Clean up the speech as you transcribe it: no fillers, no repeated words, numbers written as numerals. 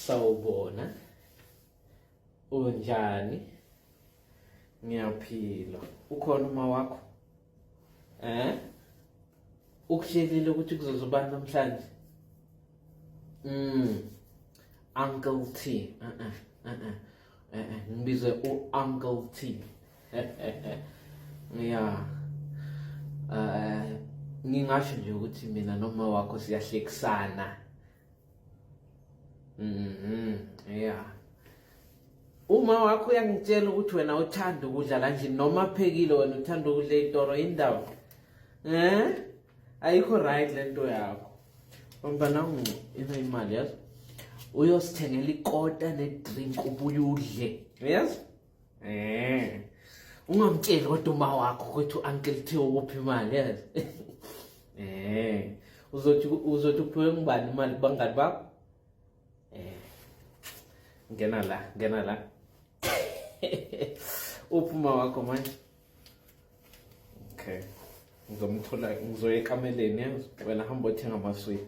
Sawubona. Unjani? Ngiyaphila. Ukhona uma wakho? Eh? Ukutshelile ukuthi kuzoza ubani namhlanje? Uncle T. Eh eh eh eh. Eh ngibize u-Uncle T. Yeah. Eh ngingasho nje ukuthi mina noma wakho siyahlekisana. Yeah. Uma wakho uyangitshela ukuthi wena uthanda ukudla la nje noma phekile wena uthanda ukudla itoro indaba. Eh? Ayikho right lento yakho. Mntwana ina imali yazi. Uyosithengela ikota nedrink ubuye udle. Yazi? Eh. Ungamtsheli kodwa uma wakho ukuthi u-uncle Theo uphi imali yazi. Eh. Uzothi uphiwe ngubani imali kubangani bakho? Eh. Ngena la, ngena la. Uphi uma wakho manje? Okay. Ngizomthola ngizoya ekameleni yazi. Wena hamba othenga amaswidi.